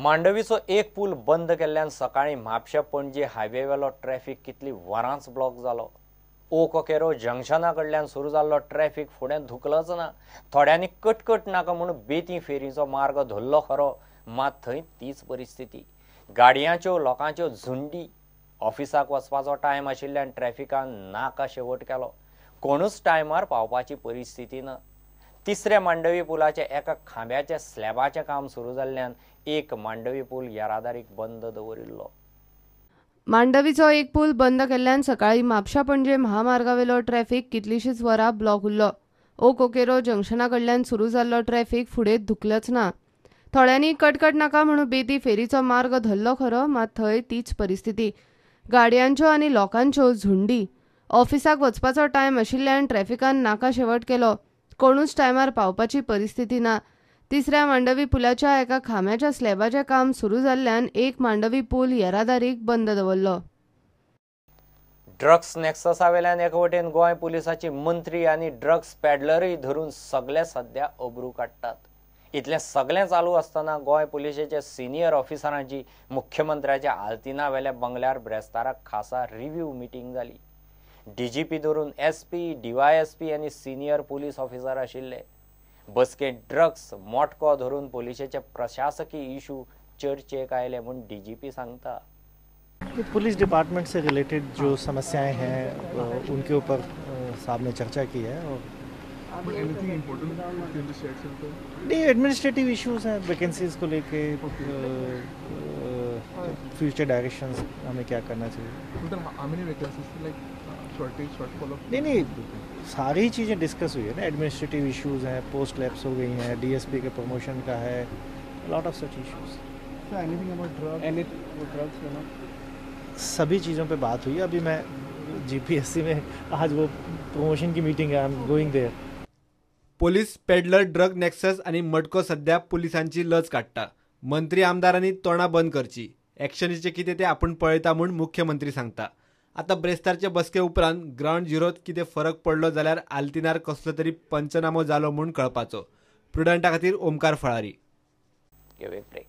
मांडवीचो एक पूल बंद केल्ल्यान सकाळीं म्हापशें पणजी हायवेवेलो ट्रॅफिक कितली वरांच ब्लॉक जालो. ओक केरो जंक्शना कडल्यान सुरू जाल्लो ट्रॅफिक फुडें धुकलच ना. थोड्यांनी कटकट नाका म्हूण बेती फेरीचो मार्ग धरलो खरो, मात थंय तीच परिस्थिती. गाडयांच्यो लोकांच्यो झुंडी. ऑफिसाक वचपाचो टायम आशिल्ल्यान ट्रॅफिकान नाका शेवट केलो. कोणूच टायमार पावपाची परिस्थिती ना. तिसऱ्या मांडवी पुलाच्या एका खांब्याच्या स्लॅबाचें काम सुरू जाल्ल्यान एक मांडवी पूल येरादारीक बंद दवरिल्लो. मांडवीचो एक पूल बंद केल्ल्यान सकाळीं म्हापशा पणजे महामार्गावेलो ट्रॅफिक कितलीशीच वरां ब्लॉक उरलो. ओक ओकेरो जंक्शना कडल्यान सुरू जाल्लो ट्रॅफिक फुडें धुकलच ना. थोड्यांनी कटकट नाका म्हणून बेती फेरीचो मार्ग धरलो खरो, मात थंय तीच परिस्थिती. गाडयांच्यो आनी लोकांच्यो झुंडी. ऑफिसाक वचपाचो टायम आशिल्ल्यान ट्रॅफिकान नाका शेवट केलो. कोणूच टायमार पावपाची परिस्थिती ना. तिसऱ्या मांडवी पुलाच्या एका खांब्याच्या स्लॅबाचें काम सुरू जाल्ल्यान एक मांडवी पूल येरादारीक बंद दवरलो. ड्रग्स नॅक्ससा वेल्यान एका वटेन गोंय पुलिसाची मंत्री आनी ड्रग्स पॅडलरूय धरून सगळे सद्या अब्रू काडटात. इतलें सगळें चालू आसतना गोंय पुलिशेच्या सिनियर ऑफिसरांची मुख्यमंत्र्याच्या आल्तिना वेल्या बंगल्यार ब्रेस्ताराक खासा रिव्यू मिटींग जाली. डीजीपी धरून एसपी, डीवायएसपी आनी सिनियर पुलीस ऑफिसर आशिल्ले. बसकेंत ड्रग्स मोटको धरून पुलिशेचे प्रशासकी इशू चर्चेक आयले म्हूण डीजीपी सांगता. पुलिस डिपार्टमेंट से रिलेटेड जो समस्याएं हैं उनके ऊपर साहब ने चर्चा की है. और नहीं, एडमिनिस्ट्रेटिव इश्यूज हैं, वैकेंसीज को लेके, फ्यूचर डायरेक्शंस हमें क्या करना चाहिए. नहीं नहीं, सारी चीज़ें डिस्कस हुई है ना. एडमिनिस्ट्रेटिव इश्यूज हैं, पोस्ट लैप्स हो गई हैं, डीएसपी के प्रमोशन का है, लॉट ऑफ सच इश्यूज. सभी चीज़ों पे बात हुई. अभी मैं जीपीएससी में आज वो प्रमोशन की मीटिंग है, I am going there. Police peddler drug nexus आनी मटको सध्या पुलिसांची लज काडटा. मंत्री आमदारांनी तोंडां बंद करची. एक्शनीचें कितें तें आपूण पळयता म्हूण मुख्यमंत्री सांगता. आतां ब्रेस्तारचे बसके उपरांत ग्रावंड झिरोत कितें फरक पडलो जाल्यार आल्तिनार कसलो तरी पंचनामो जालो म्हूण कळपाचो. प्रुडंटा खातीर ओमकार फळारी. ब्रेक.